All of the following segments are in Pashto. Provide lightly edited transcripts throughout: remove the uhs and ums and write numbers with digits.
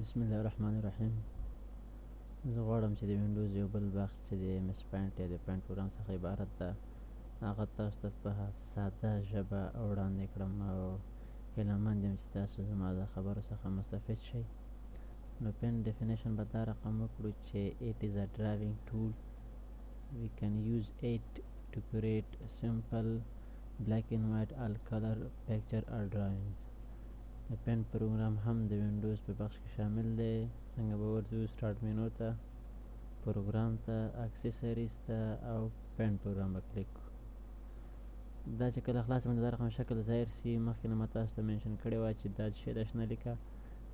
بسم الله الرحمن الرحیم. زه غواړم چې د وینډوز یو بل بخش چې د ایم اس پینټ یا د پینټ پروګرام څخه عبارت ده هغه تاسو ته په ساده ژبه وړاندې کړم او هیله مند یم چې تاسو زما د خبرو څخه مستفید شئ. نو paint definition به دا رقم وکړو چې it is a drawing tool. We can use it to create simple black and white all color picture or drawings. د paint پروګرام هم د وینډوز په بخش کې شامل دی. څنګه به ورځو start menu ته، پروګرام ته، accessories ته او paint پروګرام به کلیک کړو. دا چې کله خلاص باندې دا رقم شکل ظاهر سي، مخکې نه ما تاسو ته mention کړې وه چې دا شی د شنه لیکه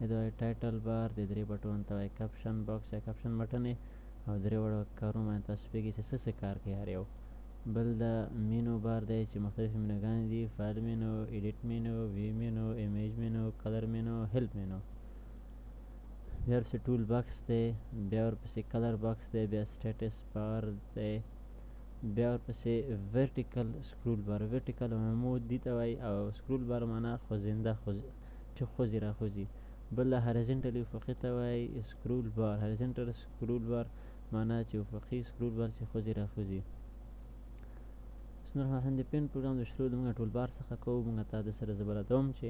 د وایي title bar، د درې بټون ته وایي caption box یا caption button او درې واړو کارونو باندې تاسو پوهېږئ چې څه څه کار کوي هر یو. بل د menu bar دی چې مختلفې مینوګانې دي، file menu، edit menu، view menu، image menu، color menu، help menu. بیا ورپسې tool box دی، بیا ورپسې color box دی، بیا status bar دی، بیا ورپسې vertical scroll bar. vertical عمود دي ته وایي او scroll bar معنا خوځنده، چې خوځي راخوځي. بل د horizontal افقي ته وایي scroll bar، horizontal scroll bar معنا چې افقي scroll bar چې خوځي راخوځي. بسم الله الرحمن الرحیم. د paint پروګرام د شروع د موږ tool bar څخه کوو. موږ ته د سره زه بلدوم چې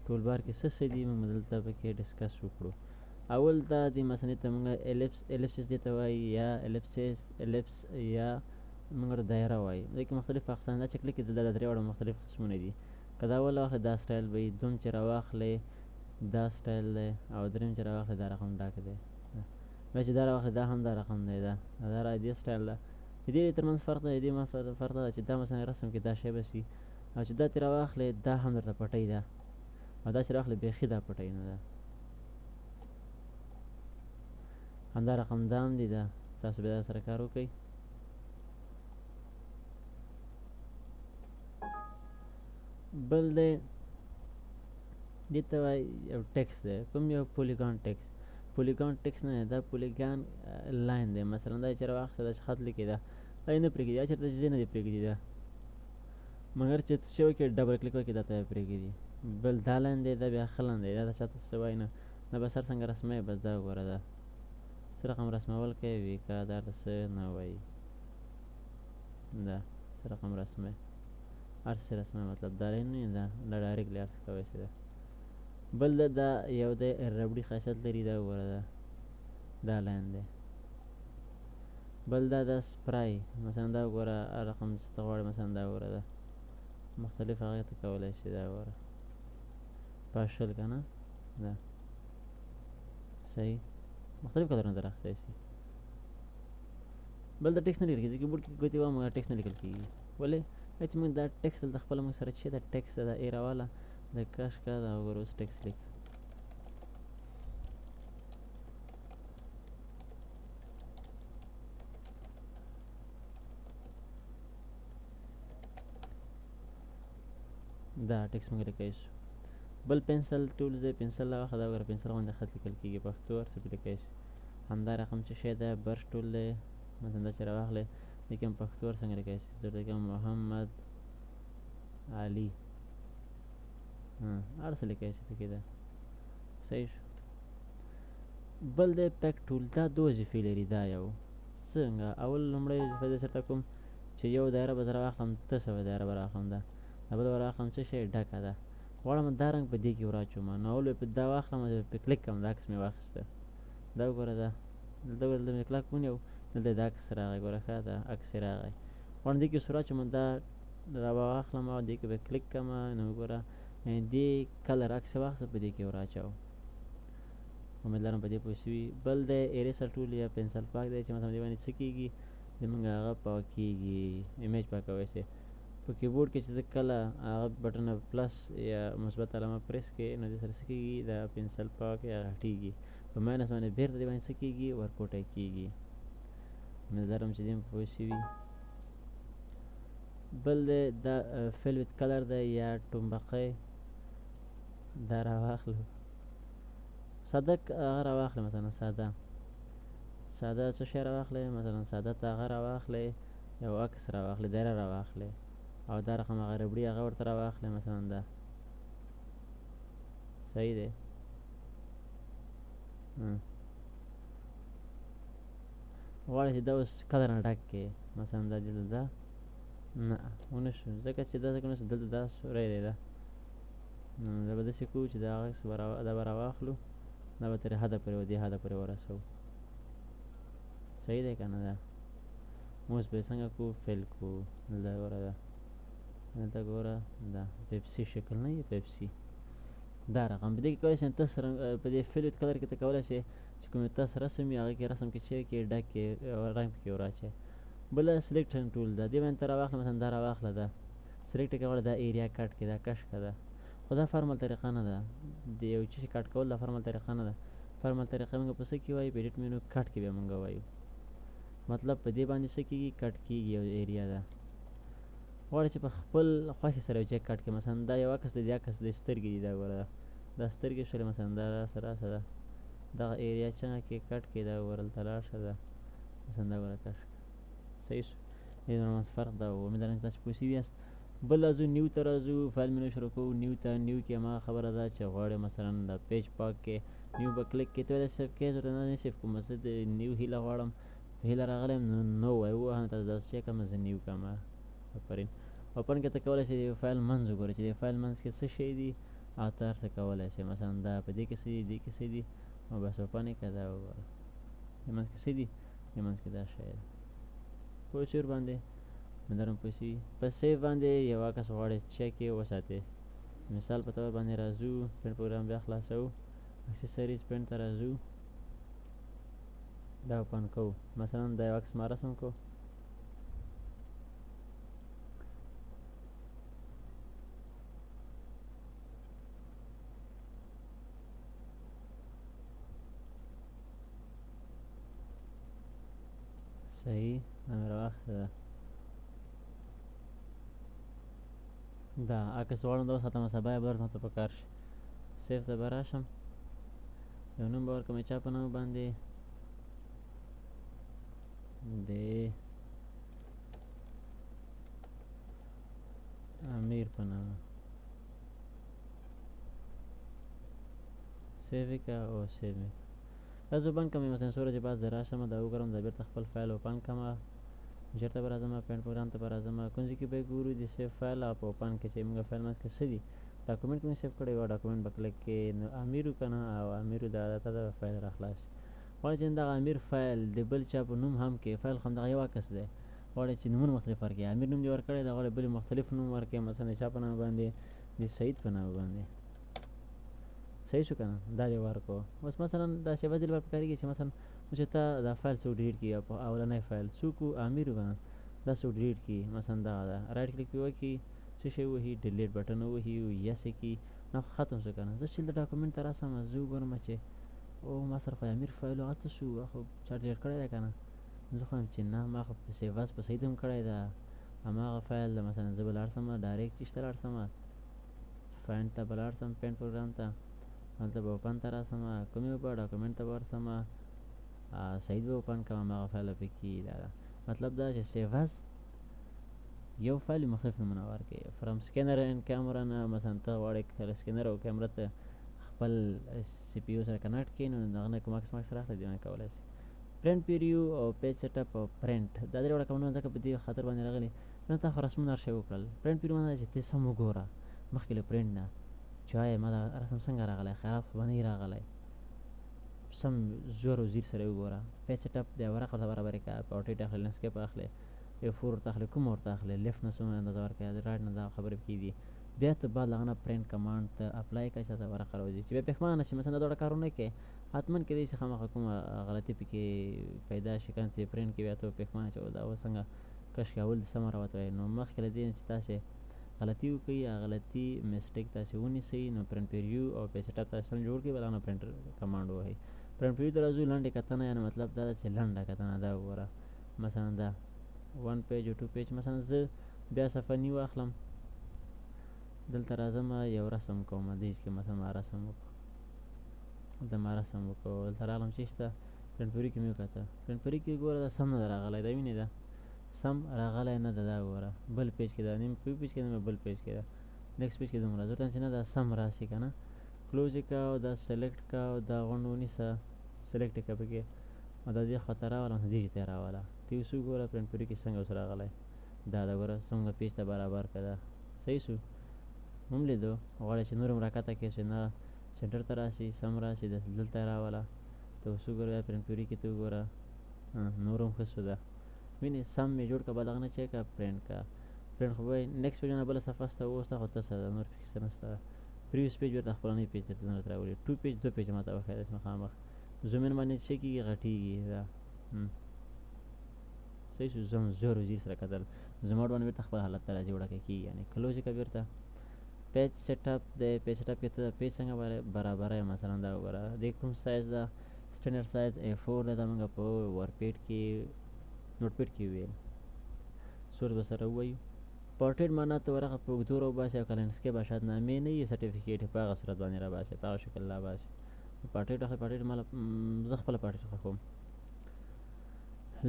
tool bar کې څه څه دي، موږ دلته پکې discuss وکړو. اول دا د مثلا ته موږ ellipse، ellipsis دې ته وایي یا ellipsis، ellipse یا موږ دایره وایي. دې کې مختلف اقسام دا چې کلیک دلته د درې واړو مختلف قسمونه دي. که دا اول واخلې دا سټایل به وي، دوم چې راواخلې دا سټایل دی، او دریم چې راواخلې دا رقم ډاک دی. بیا چې دا راواخلې دا هم دا رقم دی، دا دا را دې سټایل ده. د دې ترمنځ فرق دی، د دې فرق ده چې دا مثلا رسم کې دا شی به سي، او چې دا ترې راواخلې دا هم درته پټۍ ده، او دا چې راواخلې بیخي دا پټۍ نه ده. همدا رقم دا هم دی، دا تاسو بیا سره کار وکړئ. بل دی دې ته وایي یو text دی، کوم یو polygon text. polygon text نه دی، دا polygon line دی. مثلا دا چې راواخسته دا چې خط لیکي ده دا یې نه پرېږدي، دا چېرته چې نه دی پرېږدي ده، مګر چې څه شی وکړي double click وکړي دا ته یې پرېږدي. بل دا line دی، دا بیا ښه line دی، دا ته چاته څه وایي نه، دا به سر څنګه رسموي، بس دا وګوره دا څه رقم رسمول کوي وي که دا ورته څه نه وایي، دا څه رقم رسموي، هر څه رسموي، مطلب دا line نه ده، دا directly هر څه کوی شي. ده بل دا یو دی ربړي خاصیت لري، دا وګوره دا دا line دی. بل دا د spray، مثلا دا وګوره هر رقم چې ته غواړې، مثلا دا وګوره دا مختلف هغه ته کولی شي. دا وګوره partial که نه، دا صحیح مختلف کلرونه در اخیستی شي. بل دا ټیکس نه لیکل کېږي، کیبورډ کې ګوتې وهم مګر ټیکس نه لیکل کېږي. ولې؟ چې موږ دا ټیکس دلته خپله موږ سره چې دا ټیکس دا ای راواله د کش کا دا وګوره اوس ټیکس لیک. دا ټیکس موږ لیکلی شو. بل pencil tools دی، pencil راواخله، دا وګوره pencil غوندې خط لیکل کېږي، پښتو هر څه پرې لیکلی شي. همدا رقم چې شی ده brush tool دی، مثلا دا چې راواخلې دې کې هم پښتو هر څنګه لیکلی شي. زه لیکم محمد علي، هر څه لیکلی شي پکې، ده صحیح شو. بل دی pick tool، دا دوه وظیفې لري. دا یو څنګه اول لومړی وظیفه دې سره کوم چې یو دایره به زه راواخلم، تشه به دایره به راواخلم، دا دا بله به راواخلم څه شی ډکه ده، غواړم دا رنګ په دې کې وراچوم، نو اول به په دا واخلم په کلیک کوم، دا عکس مې واخیسته، دا وګوره دا دلته وګوره دلته مې کلک ونیو، دلته دا عکس راغی، ګوره ښه دا عکس یې راغی. غواړم دې کې اوس وراچوم، دا را به واخلم او دې کې به کلیک کوم، نو وګوره یعنې دې color عکس یې واخیسته په دې کې وراچوم. امید لرم په دې پوه شوي. بل دی eraser tool یا پنسل پاک دی چې مثلا دې باندې څه کېږي زمونږ هغه پاکېږي، image پاکولی شي. په کیبورډ کې چې ته کله هغه بټن plus یا مثبت علامه پریس کړې نو دې سره څه کېږي، دا پنسل پاک یا غټېږي. په minus باندې بېرته دې باندې څه کېږي، ورکوټی کېږي. امید لرم چې دې هم پوه شوي. بل دی دا fill with color دی یا ټومبقۍ، دا راواخلو ساده هغه راواخلې، مثلا ساده ساده څه شی راواخلې، مثلا ساده ته هغه راواخلې، یو عکس راواخلې، دایره راواخلې، او دا رقم هغه ربړي هغه ورته راواخلې، مثلا دا صحیح دی. غواړې چې دا اوس کلر نه ډک کړې، مثلا دا دلته دا نه ونه شو، ځکه چې دا ځکه نه شو، دلته دا سوری دی دا. نو دا به داسې کوو چې دا عکس به دا به راواخلو، دا به تر حده پورې دې حده پورې ورسوو. صحیح دی که نه؟ ده اوس به یې څنګه کوو؟ فیل کوو. دلته ګوره دا، دلته ګوره دا پیپسي شکل نه یې پیپسي دا رقم په دې کې کولی شې تس رنګ په دې فیل ویت کلر کې ته کولی شې چې کوم تس رسم وي هغه کې رسم کې چې کې ډک کې رنګ پکې وراچوې. بله سلیکشن ټول ده، دې باندې ته راواخله، مثلا دا راواخله، دا سلیکټ یې کړه، دا ایریا کټ کې دا کش که ده، خو دا فارمل طریقه نه ده، د یو چیز کټ کول دا فارمل طریقه نه ده. فارمل طریقه موږ په څه کې وایو؟ په ایډیټ مینو کټ کې بیا موږ وایو. مطلب په دې باندې څه کېږي؟ کټ کېږي یو ایریا ده. غواړي چې په خپل خوښې سره یو چای کټ کړي، مثلا دا یو عکس دی، دا عکس دی سترګې دي، دا ګوره دا سترګې شولې، مثلا دا راسه راسه ده دغه ایریا څنګه کې کټ کړي، دا ګوره دلته لاړ شه ده، مثلا دا ګوره کټ کړه. صحیح شو. دې ترمنځ فرق دا و. امید لرم چې تاسو پوه شوي یاست. بل راځو نیو ته، راځو فایل مینو شروع کوو نیو ته. نیو کې هماغه خبره ده چې غواړې مثلا دا پیج پاک کړې، نیو به کلیک کړې، ته وایې سیف کړې، زه ورته نه سیف کوم، زه د نیو هیله غواړم، هیله راغلی یم، نو نو وایي ووهه، تاسو داسې چک کوم، زه نیو کوم. آفرین. اوپن کې ته کولی شې د فایل منځ وګورې چې د فایل منځ کې څه شی دي، او ته هر څه کولی شې. مثلا دا په دې کې څه دي، دې کې څه دي، او بس اوپن یې کړه، دا وګوره دې منځ کې څه دي، دې منځ کې دا شی دی. پوه شوې ورباندې؟ امیدوارم پوه شوي. په سیف باندې یو عکس غواړې چک یې وساتې، مثال په تور باندې راځو، پرنټ پروګرام بیا خلاصوو، اکسسوریز پرنټ ته راځو، دا اوپن کوو. مثلا دا یو عکس ما رسم کو، صحیح، دا مې راواخیسته ده. دا عکس غواړم دا وساتم، سبا یې بل ورځ ماته په کار شي. سیف ته به راشم، یو نوم به ورکړم چا په نوم باندې، د امیر په نامه سیف یې کړه او سیف مې کړه. دا زه اوپن کړم، مثلا څو ورځې بعد زه راشم دا وګورم، دا بېرته خپل فایل اوپن کړم، چېرته به راځم؟ پرنټ پروګرام ته به راځم، کوم ځای کې به یې ګورو؟ د سیف فایل او په اوپن کې چې موږ فایل منځ کې څه دي، ډاکومنټ کې مې سیف کړی و، ډاکومنټ به کلیک کړې، نو امیر که نه، او امیر دا ته دا فایل راخلاص شي. غواړي چې دغه امیر فایل د بل چا په نوم هم کې، فایل خو همدغه یو عکس دی، غواړي چې نومونه مختلف ورکړي، امیر نوم دې ورکړی دی، غواړي بل مختلف نوم ورکړي، مثلا د چا په نامه باندې، د سعید په نامه باندې. صحیح شو که نه؟ دا دې ورکړو. اوس مثلا دا شیبه دې لپاره پکارېږي چې مثلا اوس چې ته دا فایل څوک ډیلیټ کړي، او په اولنی فایل څوک و، امیر و که نه، دا څوک ډیلیټ کړي، مثلا دغه ده، رایټ کلیک پرې وکړي، څه شی ووهي، ډیلیټ بټن ووهي، یس یې کړي، نو ختم شو که نه. زه چې دلته ډاکومنټ ته راسم، زه وګورم چې او ما سره خو امیر فایل هغه څه شو، هغه خو چا ډیلیټ کړی دی که نه. زه خو وایم چې نه، ما خو په سیف از په سعید هم کړی ده، هماغه فایل ده. مثلا زه به لاړ شم ډایرکټ چیش ته لاړ شم، فایند ته به لاړ شم، پینټ پروګرام ته، هلته به اوپن ته راسم، کومې به ډاکومنټ ته به ورسم، سعید به اوپن کړم، هماغه فایل به پکې دا ده. مطلب دا چې سیف از یو فایل مختلف نومونه ورکوي، فرام سکینر اینډ کیمرا نه، مثلا ته غواړې کله سکینر او کیمره ته خپل سی پی یو سره کنیکټ کړې، نو دغه نه کوم عکس مکس راخلې، دې باندې کولی شې. پرنټ پیریو او پیج سیټ اپ او پرنټ، دا درې واړه کمنډونه ځکه په دې خاطر باندې راغلي، نو تا خو رسمونه هر شی وکړل. پرنټ پیریو معنی دا چې ته سم وګوره مخکې له پرنټ نه چې آیا ما دا رسم څنګه راغلی، خراب خو به نه وي راغلی، سم زور او زیر سره وګوره. پیج سیټ اپ د ورقه ورته برابرې کړه، پورټریټ اخلې، لینډسکیپ اخلې، یو فور ورته اخلې، کوم ورته اخلې، لیفټ نه څومره اندازه ورکړې، رایټ نه دا خبرې پکې دي. بیا ته بعد له هغه نه پرنټ کمانډ ته اپلای کړه چې تاته ورقه راوځي، چې بیا پښیمانه نه شې. مثلا دا ډول کارونه کې حتما کېدای شي خامخا کومه غلطي پکې پیدا شي، که نه چې پرنټ کې بیا ته پښیمانه چې دا اوس څنګه کشکې اول دې سمه راوتلی وای. نو مخکې له دې نه چې تاسې غلطي وکړئ، هغه غلطي مسټیک تاسې ونیسئ، نو پرنټ پیریو او پیج سیټ اپ تاسې سم جوړ کړئ، بیا له هغه نه پرنټ کمانډ ووهئ. پرنټ پیریو ته راځو، لنډې کتنه، یعنې مطلب دا ده چې لنډه کتنه دا وګوره، مثلا دا 1 پیج او 2 پیج. مثلا زه بیا صفحه نیو اخلم، دلته راځم یو رسم کوم، دې کې مثلا ما رسم وکړو، دلته ما رسم وکړو، دلته راغلم چې شته پرنټ پیریو کې مې وکته، پرنټ پیریو کې ګوره دا سم نه ده راغلی، دا وینې دا سم راغلی نه ده، دا ګوره بل پیج کې ده، نیم پیج کې ده، بل پیج کې ده، نیکسټ پیج کې دومره زه ورته چې نه دا سم راسي که نه، کلوز یې کړه او دا سلیکټ کړه او دا غونډ ونیسه، سلیکټ یې که پکې او دا دې خوا ته راوله، مثلا دې ته یې راوله. ته اوس وګوره پرنټ پریویو کې څنګه اوس راغلی. دا ده ګوره څنګه پیج ته برابر که ده. صحیح سو هم لیدو. غواړې چې نور هم راکښته کړې چې نه سنټر ته راسي، سم راسي، دلته یې راوله. ته اوس وګوره بیا پرنټ پریویو کې ته وګوره، نور هم ښه سو ده. وینې سم مې جوړ که، بل هغه نه چې که پرنټ که. پرنټ خو وایي نیکسټ پیج نه بله صفحه سته اوس خو ته څه ده، نور پکې څه نشته. پریویس پیج بیرته خپلنۍ پیج درته نه راولي. ټو پیج دوه پیج ماته وښیه داسې مخامخ. زوم ان باندې څه کېږي، غټېږي دا. صحیح شو. زوم زور وزیر سره کتل. زوم اوټ باندې بیرته خپل حالت ته راځي، وړاندې کېږي. یعنې کلوز یې که بیرته پیج سیټ اپ دی. پیج سیټ اپ کې ته پیج څنګه برابره یې، مثلا دا وګوره دې کوم سایز ده، سټنډرډ سایز ای فور ده. دا موږ په ورپیډ کې نوټ پیډ کې وویل، سورس به سره ووایو. پورټریټ معنا ته ورغه په اوږدو راوباسي او که لینډسکیپ اشادنامې نه وي سرټیفیکیټ یې په هغه صورت باندې راباسي، په هغه شکل راباسي. پورټریټ اخلي، پورټریټ ماله زه خپله پورټریټ خوښوم.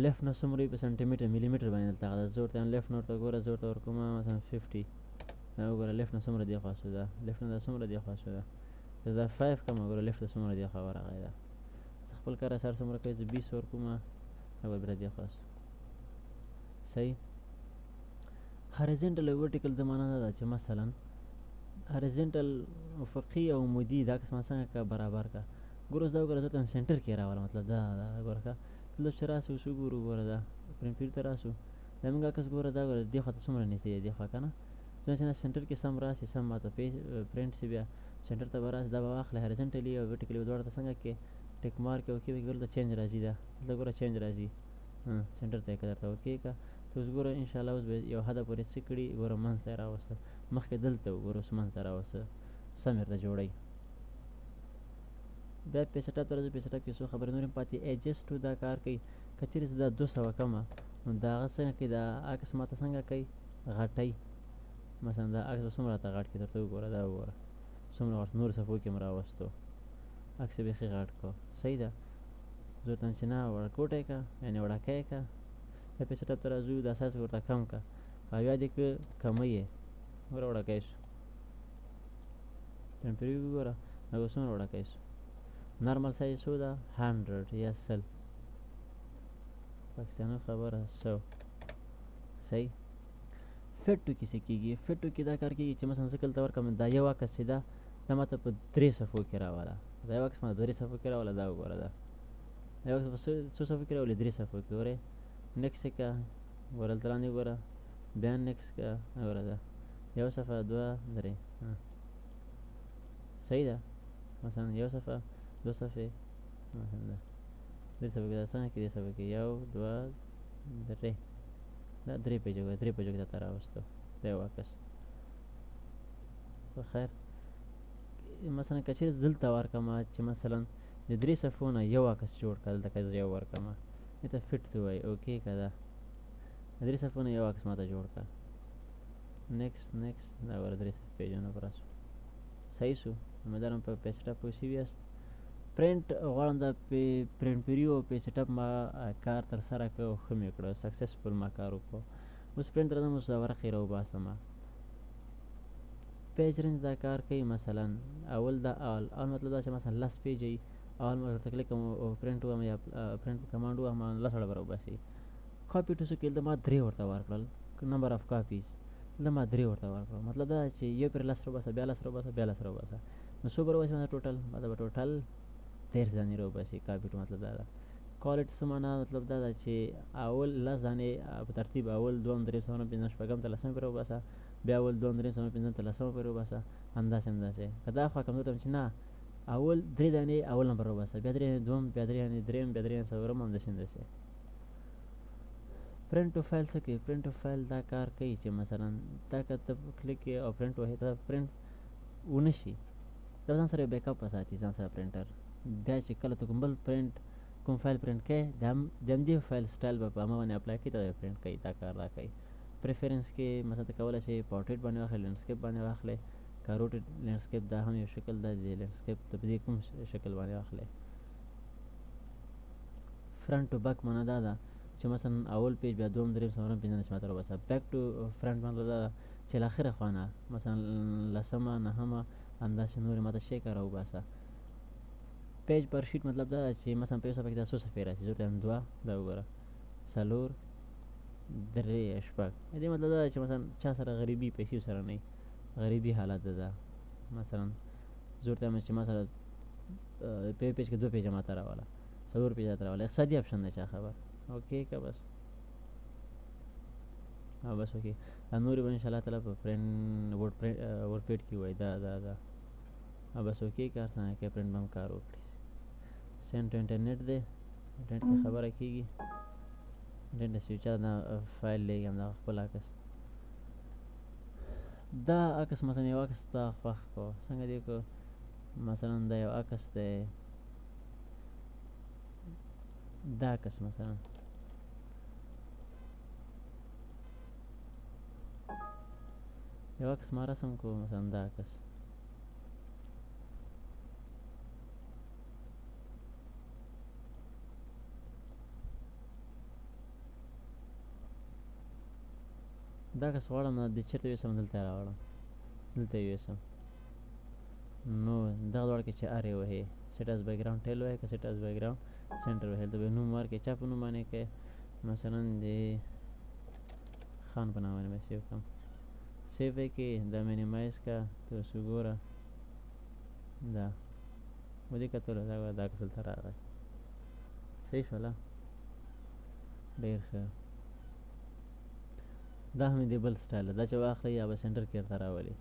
لیفت نه څومره وي په سانټي متر ملي متر باندې دلته هغه ده. زه ورته وایم لیفت نه ورته ګوره، زه ورته ورکوم مثلا 50. دا وګوره لیفت نه څومره دې خوا شو ده، لیفت نه دا څومره دې خوا شو ده. زه دا 5 کم وګوره لیفت نه څومره دې خوا ورغی ده. زه خپل کار سر څومره کوي، زه 20 ورکوم، دا به بیا دې خوا شو. صحیح. هاریزنټل او ورټیکل د معنا دا ده چې مثلا هاریزنټل افقي او عمودي دا قسمه څنګه که برابر که. ګوره اوس دا وګوره زه ته سنټر کې راولم، مطلب دا دا ګوره که دلته چې راسو اوس وګورو، ګوره دا پرنټ پیر ته راسو، دا موږ عکس ګوره، دا ګوره دې خوا ته څومره نږدې دی، دې خوا که نه ځکه چې سنټر کې سم راسي، سم ماته پرنټ سي، بیا سنټر ته به راسي، دا به واخلې هاریزنټلي او ورټیکلي دواړه ته څنګه کې ټیک مارک او کې دلته چینج راځي، دا دلته ګوره چینج راځي، سنټر ته یې که درته اوکې که. ته اوس ګوره انشاءالله اوس به یو حده پورې څه کړي، ګوره منځ ته یې راوسته، مخکې دلته وګوره اوس منځ ته راوسته، سم یې ورته جوړوي. بیا پې سیټ اپ ته راځو. پې سیټ اپ کې څو خبرې نورې هم پاتې. ایجسټ ټو دا کار کوي، که چېرې زه دا 200 کمه نو دا هغه څنګه کوي، دا عکس ماته څنګه کوي غټوي. مثلا دا عکس به څومره راته غټ کړي، درته وګوره، دا وګوره څومره غټ نور صفحو کې هم راوستو، عکس یې بیخي غټ کړو. صحیح ده. زه ورته وایم چې نه وړکوټی که، یعنې وړکی یې که. بیا پې سیټ اپ ته راځو، دا سایز ورته کم که او یا دې که کموي یې، ګوره وړکی شو. ټمپریو وګوره دا اوس څومره وړکی شو. نارمل سایز څو ده، 100 یا 100، پاکستاني خبره 100. صحیح. فټ ټو کې څه کېږي؟ فټ ټو کې دا کار کېږي چې مثلا زه کله ورکړم دا یو عکس چې ده دا ماته په 3 صفحو کې راوله، دا یو عکس ماته 3 صفحو کې راوله. دا وګوره دا یو عکس په څو صفحو کې راولي، 3 صفحو کې. ګورې نیکسټ یې که، ګوره دلته لاندې وګوره، بیا نیکسټ که، وګوره دا یو صفحه 2 3. صحیح ده. مثلا یو صفحه 2 صفحې، مثلا دا درې صفحو کې دا څنګه کې، درې صفحو کې 1 2 3، دا 3 پیجو کې، 3 پیجو کې دا راوستو دا یو عکس. په خیر مثلا که چېرې دلته ورکړم چې مثلا د 3 صفحو نه یو عکس جوړ کړه، دلته که زه یو ورکړم دې ته فټ ته وایي اوکې که ده د 3 صفحو نه یو عکس ماته جوړ کړه. نیکسټ نیکسټ، دا ګوره 3 صفحې پیجونه پر راسو. صحیح سو. امیدوارم په پې سیټ اپ پوه شوي یاست. پرنټ غواړم دا پرنټ پریو او پې سیټ اپ ما کار تر سره کړ او ښه مې کړو، سکسسفل ما کار وکړو. اوس پرنټ راځم، اوس دا ورقې راوباسم. پیج رینج دا کار کوي، مثلا اول دا اول، اول مطلب دا چې مثلا 10 پیج وي، اول ما ورته کلیک کوم او پرنټ ووایم یا پرنټ کمانډ ووایم، 10 واړه به راوباسي. کاپي ټو څه کېږي، دلته ما 3 ورته ورکړل، نمبر اف کاپیز دلته ما 3 ورته ورکړل. مطلب دا چې یو پرې 10 راوباسه، بیا 10 راوباسه، بیا 10 راوباسه، نو څو به راوباسي؟ مثلا ټوټل مطلب به ټوټل 30 دانې راوباسي. کاپي ټو مطلب دا ده. کوالټي څه معنا؟ مطلب دا ده چې اول 10 دانې په ترتیب اول دوم دریم څلورم پنځم شپږم ته لسم پرې راوباسه، بیا اول دوم دریم څلورم پنځم ته لسم پرې راوباسه، همداسې همداسې. که دا خوا کمزور ته چې نه اول 3 دانې اول نمبر راوباسه، بیا 3 دانې دوم، بیا 3 دانې دریم، بیا 3 دانې څلورم، همداسې همداسې. پرنټ ټو فایل څه کوي؟ پرنټ ټو فایل دا کار کوي چې مثلا دا که ته کلیک کړې او پرنټ وهې، دا پرنټ ونه شي، دا ځان سره یو بیک اپ وساتي ځان سره پرنټر. بیا چې کله ته کوم بل پرنټ کوم فایل پرنټ کوې، د همدې فایل سټایل به په هماغه باندې اپلای کوي، دا به پرنټ کوي. دا کار دا کوي. پریفرنس کې مثلا ته کولی شې پورټریټ باندې واخلې، لینډسکیپ باندې واخلې، که روټډ لینډسکیپ دا هم یو شکل دی د لینډسکیپ، ته په دې کوم شکل باندې واخلې. فرنټ ټو بیک معنا دا ده چې مثلا اول پیج بیا دوم دریم څلورم پنځم داسې ماته راوباسه. بیک ټو فرنټ مطلب دا ده چې له اخره خوا نه مثلا لسمه نهمه همداسې نورې ماته شی که راوباسه. page per sheet مطلب دا چې مثلا په یو صفحه کې دا څو صفحې راشي، زه ورته وایم دوه، دا وګوره څلور درې شپږ. دې مطلب دا چې مثلا چا سره غریبي پیسې سره نه وي، غریبي حالت ده، مثلا زه ورته وایم چې ما سره په یو page کې دوه پیجه ماته راوله، څلور پیجه راته راوله، اقتصادي option دی چا خبر. okay که بس او بس okay. دا نورې به انشاءالله تعالی په پرنټ WordPad کې ووایي، دا دا دا او بس okay که هر څنګه کې پرنټ به هم کار وکړي. send to internet دی، انټرنیټ کې خبره کېږي، انټرنیټ چې چا دا فایل لېږي همدغه خپل عکس، دا عکس مثلا یو عکس تا خوښ کړو، څنګه دی که مثلا دا یو عکس دی، دا عکس مثلا یو عکس ما رسم کو، مثلا دا عکس دا عکس غواړم د چېرته یوسم، دلته یې راوړم، دلته یې یوسم. نو دغه دواړه کې چې ارې وهې، set as background tile وهې که set as background center وهې، دلته به نوم ورکړې، چا په نوم باندې کې مثلا د خان په نامه باندې به save کړم، save یې کړې، دا minimize کړه، ته اوس وګوره دا ودې کتلو، دا ګوره دا عکس دلته راغی، صحیح شوله، ډېر ښه. دا هم د بل سټایل ده، دا چې واخلې یا به center کې درته راولي.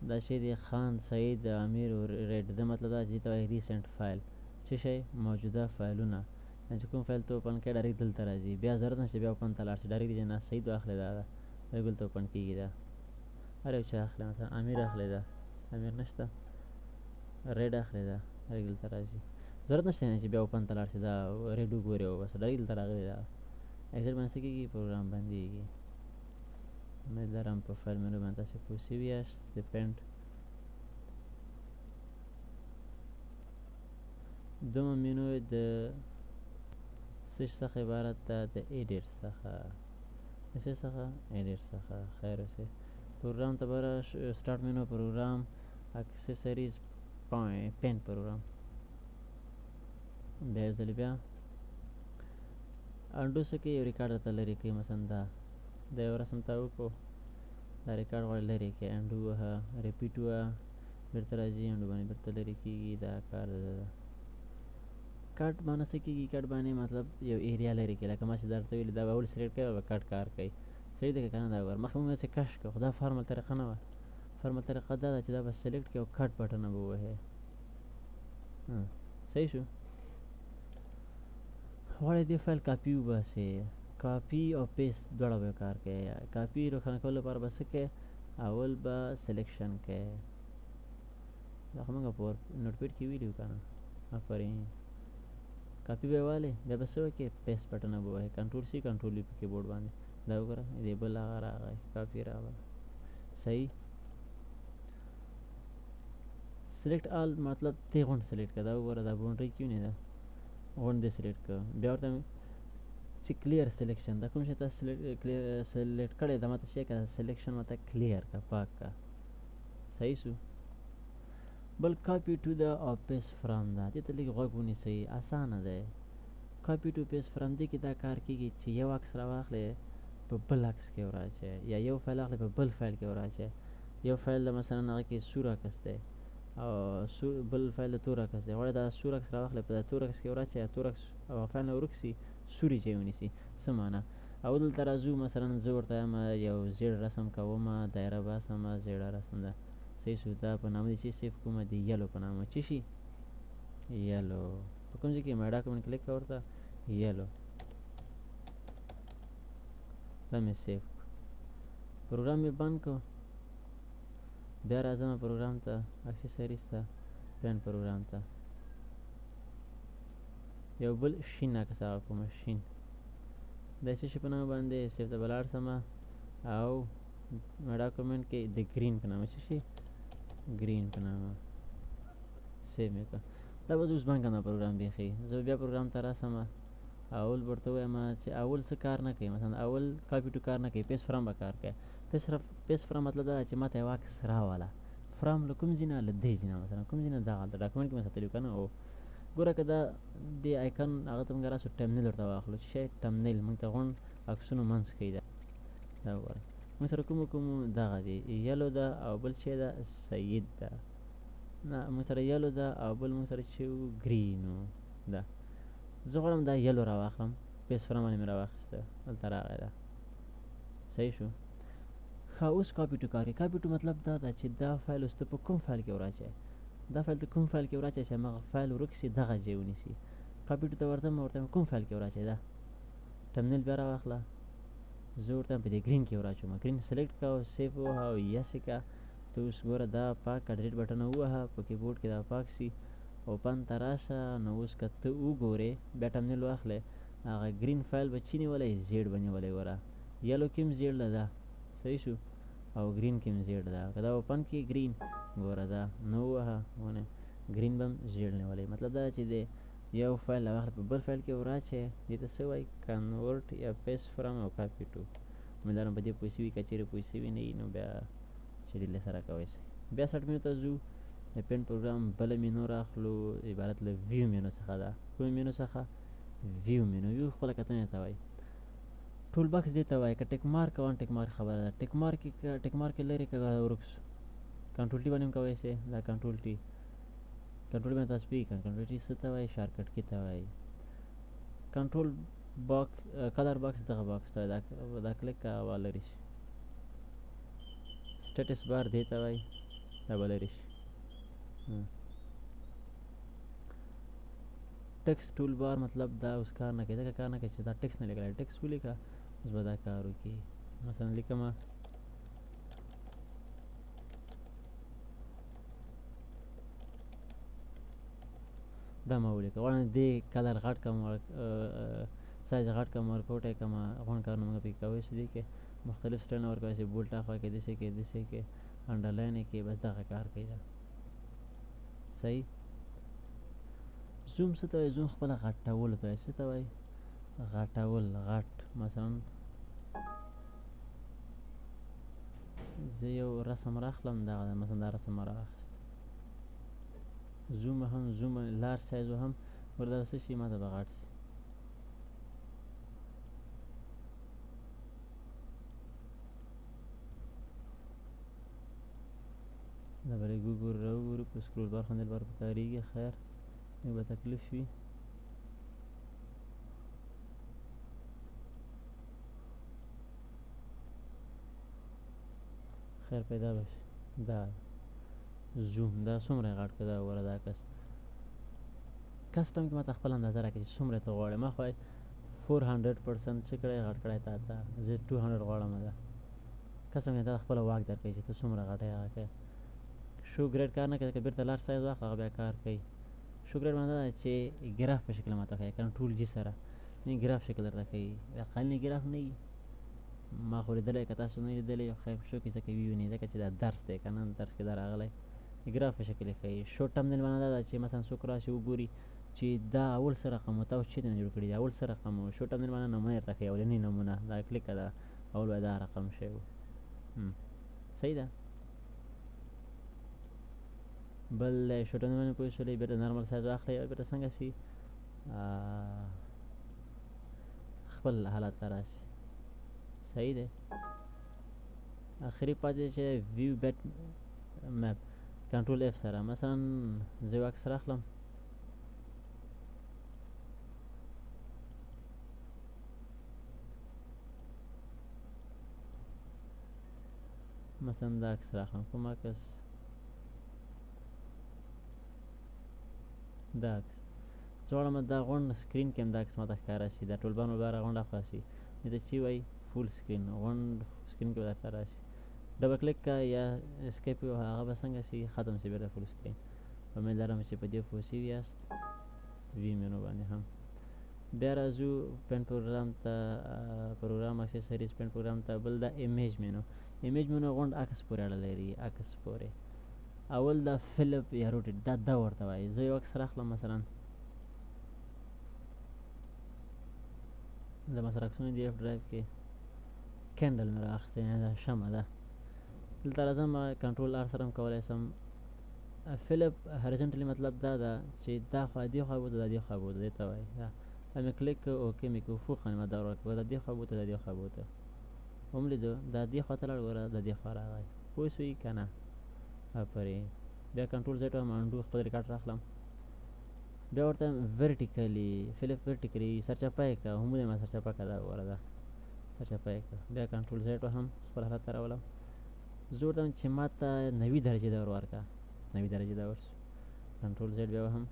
دا شی دی خان سعید امیر ریډ، دا مطلب دا چې ته وایي recent file، څه شی موجوده فایلونه، یعنې چې کوم فایل ته open کړې direct دلته راځي، بیا ضرورت نشته بیا open ته لاړ شې، direct دې نه سعید واخلې، دا ده direct دلته open کېږي. دا هر یو چې اخلې مثلا امیر اخلې، دا امیر نشته، ریډ اخلې، دا direct دلته راځي، ضرورت نشته چې بیا open ته لاړ شې، دا ریډ وګورې او بس direct دلته راغلی. دا exit باندې څه کېږي، پروګرام بندېږي. امید لرم په file menu باندې تاسې پوه شوي یاست. د Paint دومه مینو د څه شي څخه عبارت ده؟ د edit څخه. د څه څخه؟ edit څخه. خیر اوسې. پروګرام ته به start menu، program، accessories، Paint program. بیا یو ځل بیا undo څه کوي، یو ریکارډ درته لرې کوي. مثلا دا دا یو رسم ته وکړو، دا ریکارډ غواړي لرې کړي، undo وهه، repeat وهه، بیرته راځي، undo باندې بیرته لرې کېږي. دا کار ده. cut باندې څه کېږي؟ cut باندې مطلب یو area لرې کړي، لکه ما چې درته ویلي دا به اول select کوي به cut کار کوي. صحیح ده که نه؟ دا وګوره مخکې مونږ داسې کش کړو، خو دا formal طریقه نه وه. formal طریقه دا ده چې دا به select کړي او cut button به ووهې. صحیح شو. غواړې دې فایل کاپي وباسې، کاپي او paste دواړه به کار کوي. کاپي روښانه کولو لپاره به څه کوې؟ اول به selection کوې. دا خو موږ په Notepad کې ویلي وو که نه؟ آفرین. کاپي به یې والې، بیا به څه وکړې؟ paste button به ووهې، control C control V په کیبورډ باندې. دا وګوره دې بل هغه راغی، کاپي راغله. صحیح. select all مطلب تی غونډ select کړه. دا وګوره دا boundary کې ونې ده، غونډ دې select کړه. بیا ورته چې clear selection، دا کوم شی ته select کړی دا ماته شی کړه، selection ماته clear کړه، پاک کړه. صحیح شو. بل copy to the او paste from ده، دې ته لږ غوږ ونیسئ، اسانه دی. copy to paste from دې کې دا کار کېږي چې یو عکس راواخلې په بل عکس کې وراچوې، یا یو فایل اخلې په بل فایل کې وراچوې. یو فایل ده مثلا هغه کې سور عکس دی او بل فایل د تور عکس دی، غواړې دا سور عکس راواخلې په تور عکس کې وراچوې، یا تور عکس او فایل نه ورک سي سوري ځای ونیسي. څه معنا؟ او دلته راځو، مثلا زه ورته وایم یو زیړ رسم کوم، دایره باسم، زیړه رسم ده. صحیح شو. دا په نامه دې چې save کوم، د yellow په نامه چې شي yellow، په کوم ځای کې my document click کړه ورته yellow، دا مې save کړو. پروګرام مې بند کړو. بیا راځم پروګرام ته، accessories ته، Paint program ته، یو بل شین عکس هغه کوم شین د څه شي په نامه باندې save ته به لاړ سم او my document کې د green په نامه څه شي، green په نامه save مې کړه. دا به زه اوس بند کړم دا پروګرام بیخي. زه بیا پروګرام ته راسم، اول به ورته ووایم چې اول څه کار نه کوي، مثلا اول copy to کار نه کوي، paste from به کار کوي. paste from مطلب دا چې ماته یو عکس راواله، from له کوم ځای نه؟ له دې ځای نه، مثلا کوم ځای نه؟ دغه هلته document کې مې ساتلی که نه، او ګوره که دا دې آیکن هغه ته موږ راسو ټمنیل ورته واخلو چې شی ټمنیل موږ ته غونډ عکسونو منځ ښیي ده. دا وګورئ موږ سره کومو کومو دغه دي، یلو ده او بل چې ده سید ده، نه موږ سره یلو ده او بل موږ سره چې ګرینو ده. زه غواړم دا یلو راواخلم، پیس فرام باندې مې راواخیسته، دلته راغی ده. صحیح شو. ښه اوس کاپي ټو کار کوي. کاپي ټو مطلب دا ده چې دا فایل اوس ته په کوم فایل کې وراچوې، دا فایل ته کوم فایل کې وراچوې چې هماغه فایل ورک سي دغه ځای ونیسي. کاپي ټو ته ورځم ورته کوم فایل کې وراچوې، دا ټرمینل بیا راواخله، زه ورته په دې ګرین کې وراچوم. ګرین سلیکټ کا او سیف ووهه او یس یې که. ته اوس ګوره دا پاک که ډیلیټ بټن ووهه په کیبورډ کې دا پاک سي، اوپن ته راشه. نو اوس که ته وګورې بیا ټرمینل واخلې، هغه ګرین فایل به چی نیولی، زیړ به نیولی. ګوره یلو کې هم زیړ ده، صحیح شو، او ګرین کې هم زیړ ده. که دا اوپن کې ګرین ګوره دا نو ووهه ونه ګرین به هم زیړ نیولی. مطلب دا چې دی یو فایل راواخله په بل فایل کې وراچوې، دې ته څه وایي؟ کنورټ یا پیس فرام او کاپي ټو. امیدوارم په دې پوه سوي، که چېرې پوه سوي نه یي نو بیا چې ډېر له سره کوی سئ. بیا سټ مینو ته ځو، د پینټ پروګرام بله مینو راخلو، عبارت له ویو مینو څخه ده. کومې مینو څخه؟ ویو مینو. ویو خپله کتنې ته وایي. ټول باکس دې ته وایي. که ټیک مارک او ان ټیک مارک خبره ده، ټیک مارک یې لرې که ورک سو. کنټرول ټي باندې هم کوی سئ، دا کنټرول ټي، کنټرول باندې تاسو پوهېږئ که کنټرول ټي څه ته وایي؟ شارټکټ کې ته وایي. کنټرول باکس کلر باکس دغه باکس ته وایي، دا کلیک که هغه لرې شي. سټیټس بار دې ته وایي، دا به لرې شي. ټیکس ټول بار مطلب دا اوس کار نه کوي، ځکه کار نه کوي چې دا ټیکس نه لیکلی. ټیکس ولیکه اوس به دا کار وکړي. مثلا لیکم دا ما ولیکه، غواړم دې کلر غټ کړم، سایز غټ کړم، ورکوټی کړم، غونډ کارونه موږ پکې کوی شو. دې کې مختلف سټایلونه ورکولی شي، بولټ اخوا کې داسې کې داسې کې انډرلاین یې کې، بس دغه کار کوي دا. صحیح. زوم څه ته وایي؟ زوم خپله غټولو ته وایي. څه ته وایي؟ غټول، غټ. مثلا زه یو رسم راخلم، دغه ده، مثلا دا رسم ما راواخیست. زوم هم زوم لارج سایز هم ګوره دا څه شي، ما ته به غټ شي. دا به لږ وګورو راوګورو، په سکرول بار خو لپاره پکارېږي. خیر لږ به تکلیف وي. خیر پیدا به شي. دا زوم دا څومره غټ که دا وګوره، دا کس کسټم کې ماته خپله اندازه راکړي چې څومره ته غواړې. ما خو 400% څه کړی غټ کړی تا ته، زه 200 غواړم. دا کسټم کې تا خپله واک درکوي چې ته څومره غټی هغه کوې. شو ګریډ کار نه کوي، که بېرته لارج سایز واخله هغه بیا کار کوي. شو ګریډ مانا دا ده چې ګراف په شکل ماته ښیي، کنټرول جي سره نه ګراف شکل درته ښیي. دا قانوني ګراف نه وي، ما خو لیدلی، که تاسو نه لیدلی خیر شو کې ځکه ویونی، ځکه چې دا درس دی که نه، درس کې دا راغلی ګراف په شکل یې ښیي. شو ټرمینل مانا دا ده چې مثلا څوک راشي وګوري چې دا اول څه رقم و، تاسو چېرته نه جوړ کړي دي، اول څه رقم و. شو ټرمینل مانا نمونه درته ښیي، اولنۍ نمونه دا کلیکه ده، اول به دا رقم شی و. صحیح ده. بل شو ټرمینل باندې پوه شولې، بېرته نارمل سایز واخلئ او بېرته څنګه سي خپل حالت ته راسي. صحیح دی. اخري پاتې چې ویو بیټ مپ کنټرول اف سره، مثلا زه یو عکس راخلم، مثلا دا عکس راخلم، کوم عکس؟ دا عکس. زه غواړم دا غونډ سکرین کې هم دا عکس ماته ښکاره شي، دا ټولبان به راغونډ اخوا شي. دې ته چې وایي فول سکرین، غونډ سکرین کې به درته راشي. ډبل کلیک که یا اسکیپ ووهه، هغه به څنګه شي ختم شي بېرته فول سکرین. امید لرم چې په دې پوه شوي یاست. وی مینو باندې هم بیا راځو پینټ پروګرام ته، پروګرام اکسسریز پینټ پروګرام ته. بل دا ایمیج مینو، ایمیج مینو غونډ عکس پورې اړه لري. عکس پورې اول دا فلپ یا روټیټ دا دا ورته وایي. زه یو عکس راخلم، مثلا د مثلا عکسونه دي اف ډرایو کې، کینډل مې رااخیستی، یعنې دا شمع ده. دلته راځم کنټرول آر سره هم کولی شم، flip horizontally مطلب دا ده چې دا خوا دې خوا بوته، دا دې خوا بوته، دې ته وایي. دا مې کلیک کړ، okay مې کړ، افقاً ما دا ورکړه، دا دې خوا بوته، دا دې خوا بوته. هم لیدو دا دې خوا ته لاړ، ګوره دا دې خوا راغی. پوه شوي که نه؟ آفرین. بیا کنټرول Z وهم، undo خپل ریکارډ راخلم. بیا ورته vertically flip vertically سرچپه یې کړه، هم ما سرچپه کړه، دا وګوره دا سرچپه یې کړه. بیا کنټرول Z وهم، خپل حالت ته راولم. زه ورته وایم چې ما ته 90 درجې دور ورکړه، 90 درجې دور شو. کنټرول Z بیا وهم،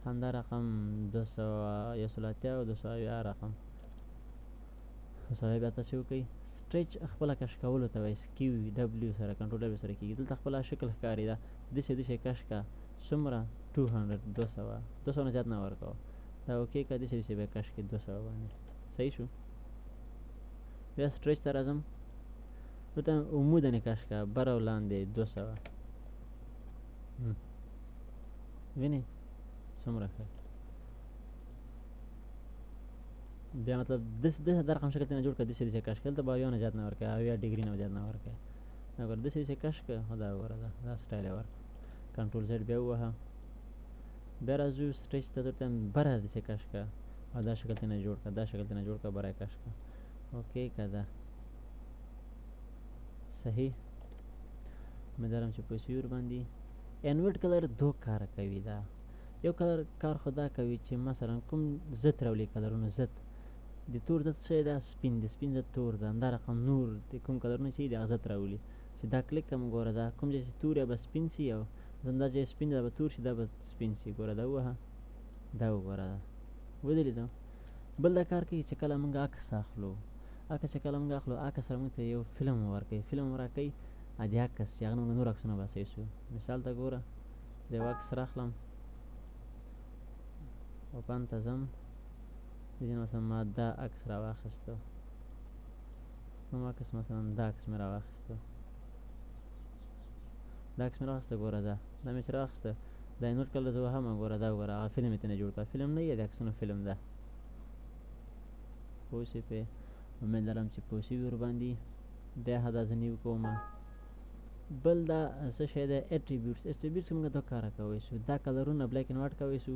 همدا رقم 200 180 او 270 رقم 270 بیا تاسې وکړئ. stretch خپله کش کولو ته وایي، Q W سره کنټرول W سره کېږي. دلته خپله شکل ښکاري، دا داسې داسې کش کړه، څومره 200، 200، 200 نه زیات نه ورکوه. دا okay که داسې داسې بیا کش کړې 200 باندې، صحیح شو. بیا stretch ته راځم، دلته عموداً یې کش کړه، بر او لاندې 200. وینې څومره ښه. بیا مطلب داسې دا رقم شکل ته نه جوړ کړه، داسې داسې کش کړه، دلته به اویا نه زیات نه ورکوې، اویا ډیګري نه زیات نه ورکوې. دا ګوره داسې داسې کش کړه، خو دا وګوره دا سټایل یې ورکړه. کنټرول Z بیا ووهه. بیا راځو stretch ته، دلته بره داسې کش کړه او دا شکل ته نه جوړ کړه، دا شکل ته نه جوړ کړه، بره یې کش کړه. okay که ده صحیح. امیدوارم چې پوه شوي ورباندې. invert color دوه کاره کوي. دا یو color کار خو دا کوي چې مثلا کوم ضد راولي، کلرونو ضد، د تور ضد څه ده؟ سپین، د سپین ضد تور ده. همدا رقم نور د کوم کلرونه چې دي هغه ضد راولي. چې دا کلیک کړم، ګوره دا کوم ځای چې تور یا به سپین سي، او مثلا دا ځای سپین ده به تور شي، دا به سپین سي. ګوره دا ووهه، دا وګوره دا ودې لیدو. بل دا کار کوي چې کله موږ عکس اخلو، عکس چې کله موږ اخلو، عکس سره موږ ته یو فلم ورکوي، فلم راکوي د عکس چې هغه موږ نور عکسونه باسي شو. مثال ته ګوره د یو عکس راخلم، open ته ځم، د دې مثلا ما دا عکس راواخیستو، کوم عکس؟ مثلا دا عکس مې راواخیستو، دا عکس مې راواخیسته. ګوره دا مې چې راواخیسته، دا invert color زه وهم، ګوره دا وګوره هغه فلم یې ترې جوړ کړ، فلم نه یې د عکسونو فلم ده. پوه شوې پرې؟ امید لرم چې پوه شوي ورباندې. بیا دا زه new کوم. بل دا څه شی دی؟ attributes. attributes کې موږ دوه کاره کولی شو، دا کلرونه black and white کولی شو،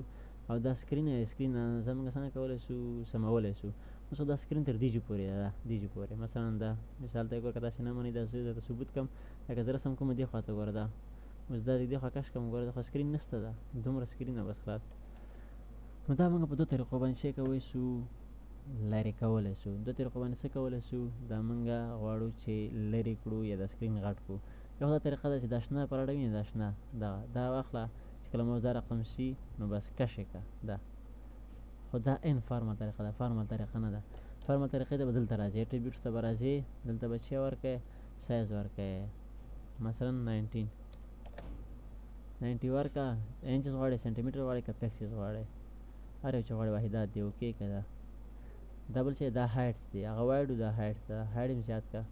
او دا screen screen زموږ څنګه کولی شو سمولی شو. اوس دا screen تر دیجو پورې ده، دیجو پورې. مثلا دا مثال ته ګوره، که تاسې نه منئ دا زه درته ثبوت کړم، لکه زه رسم کوم دې خوا ته ګوره، دا اوس دا دې خوا کش کړم، ګوره دا خو screen نشته، ده دومره screen بس خلاص. نو دا موږ په دوه طریقو باندې شی کولی شو، لرې کولی شو. دوه طریقو باندې څه کولی شو؟ دا موږ غواړو چې لرې کړو یا دا screen غټ کړو. یو دا طریقه ده چې دا شنه پر اړه وینې، دا شنه دا واخله چې کله موز دا رقم شي نو بس کش یې کړه. دا خو دا informal طریقه ده، formal طریقه نه ده. formal طریقې ته به دلته راځې، attributes ته به راځې، دلته به چې ورکړې سایز ورکړې، مثلا 90 ورکړه، inches غواړې، سانتي غواړې که pixels غواړې، هر یو چې غواړې واحدات دی. okay که ده. دا بل چې دا heights دی، هغه wide دا heights ده، height یې زیات کړه،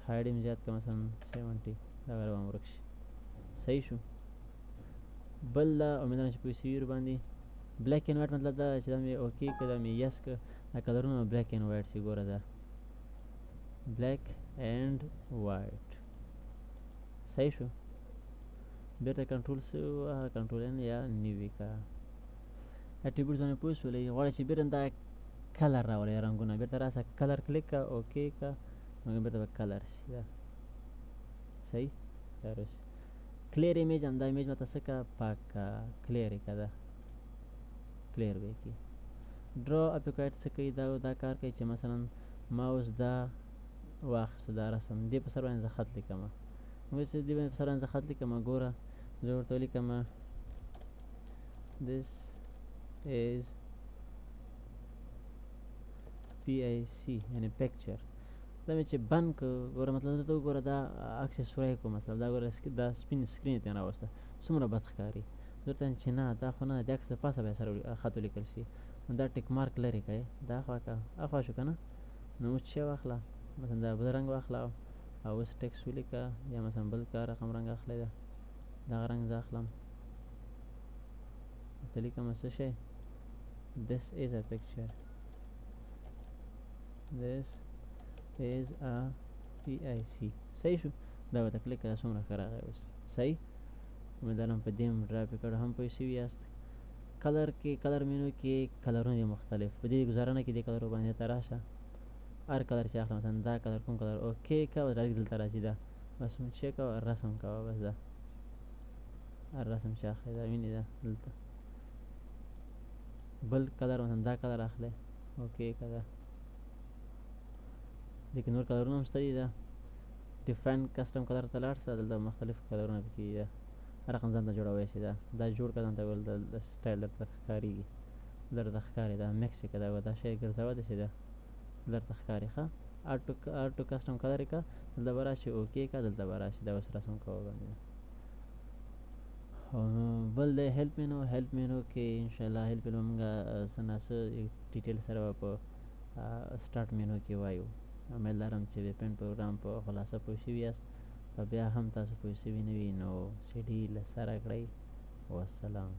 height یې زیات کړه مثلا 70، دا غره به ورک شي. صحیح شو. بل دا امیدوارم چې پوه شوي ورباندې. black and white مطلب دا چې دا مې okay کړه، دا مې yes کړه، دا کلرونه black and white شي. ګوره دا black and white. صحیح شو. بیرته کنټرول سی ووهه، control N یا new یې کړه. attributes باندې پوه شولئ. غواړئ چې بیرته دا color راولئ، رنګونه، بیرته راسه color کلیک کړه، okay کړه، نو بیرته به color شي. دا صحیح دا راشي. clear image هم دا image ماته څه کړه، پاک کړه، clear یې کړه، دا clear به یې کړي. draw opacity څه کوي؟ دا کار کوي چې مثلا ما اوس دا واخیستو، دا رسم دې په سر باندې زه خط لیکم، اوس دې په سر باندې زه خط لیکم، ګوره زه ورته ولیکم this is PIC یعنی picture. دا مې چې بند کړ، ګوره مطلب دلته وګوره دا عکس یې سوری کړو، مطلب دا ګوره دا سپین screen یې راوسته، څومره بد ښکاري. زه ورته وایم چې نه دا خو نه، د عکس د پاسه به یې سره خط ولیکل شي. نو دا tick mark لرې کړئ، دا خوا که اخوا شو که نه، نو اوس چې واخله مثلا دا بل رنګ واخله او اوس ټیکس ولیکه، یا مثلا بل کار رقم رنګ اخلئ، دا دغه رنګ زه اخلم، ورته لیکم څه شی، this is a picture, this is a PIC. صحیح شو. دا ورته کلیک کړه، څومره ښه راغی اوس. صحیح، امیدوارم په دې ډراپ کړو هم پوه شوي یاست. کلر کې، کلر مینو کې کلرونه دي مختلف. په دې ګزارنه کې دې کلرو باندې ته راشه، هر کلر چې اخلم، مثلا دا کلر، کوم کلر اوکی که راځي، دلته راځي. دا بس چې کوه رسم کوه، بس دا هر رسم چې اخلې دا وینې. دا دلته بل کلر، مثلا دا کلر اخلې، اوکی که. دا دې کې نور کلرونه هم شته دي. دا ډیفاین کسټم کلر ته لاړ شه، دلته مختلف کلرونه پکې دي. دا هر رقم ځان ته جوړولی شي. دا جوړ کړه ځان ته، داسې سټایل درته ښکارېږي، درته ښکاري. دا مکس یې که، دا دا شی ګرځوه داسې، دا درته ښکاري ښه. اډ ټو کسټم کلر یې که، دلته به راشي، اوکی که، دلته به راشي. دا اوس رسم کوه باندې. بل دی هیلپ مینو. هیلپ مینو کې ان شاء الله هیلپ مینو موږ څه نا څه ډیټیل سره به په سټارټ مینو کې وایو. امید لرم چې د پینټ پروګرام په خلاصه پوه شوي یاست. که بیا هم تاسو پوه شوي نه وي نو سي ډي له سره کړئ. والسلام.